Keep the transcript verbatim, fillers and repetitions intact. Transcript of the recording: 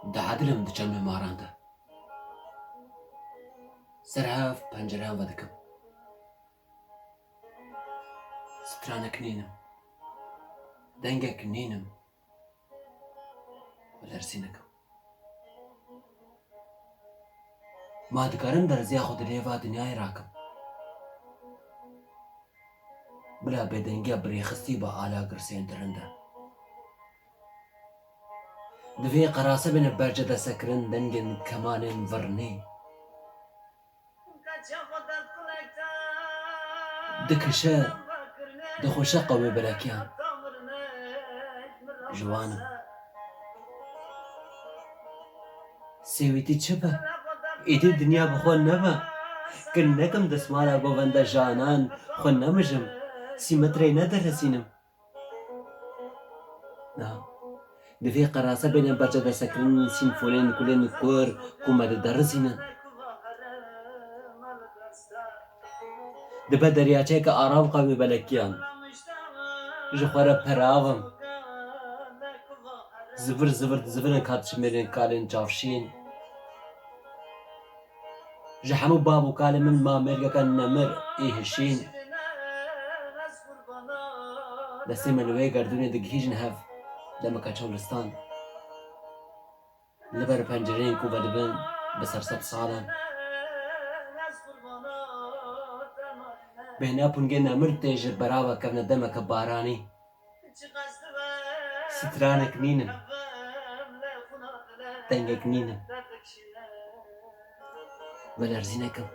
Diadilim di çemê maran de. Ser hev pencereyan vedikim. Stranek nînim. Dengek nînim. Bi lersînek im. Ma dikarim derziya xwe di nêva dinyayê rakim? Bila bêdengiya birêxistî bi ala girsên tirind e. Divê qerase bêne berce destekirin dengên kemanên virnê. Dikişe, dixweşe qewmê belekiyan. Ji wan im. Sêwîtî çi be? Êdî dinya bi xwe nebe. Kin nekim destmala govenda janan, xwe nemijim. Sî metreyê nederesînim. Na. Divê qerase bêne berce destekirin sîmfonên kulên kur ku me diderisînin. Dibe deryaçeyeke aram qewmê belekiyan. Ji xwe re perav im. Zivir zivir dizivirin ka dişimêrin kalên çavşîn. Ji hemû bav û kalên min ma mêrgeke nemir ê hişîn. Destê me li wê gerdûnê digihîjin hev, demeke çolistan. Li ber pencereyên ku vedibin bi ser sed salan. Bêhna pûngê nemir tê ji berava kevne demeke baranî. Stranek nînim. Dengek nînim. Velerzînek im.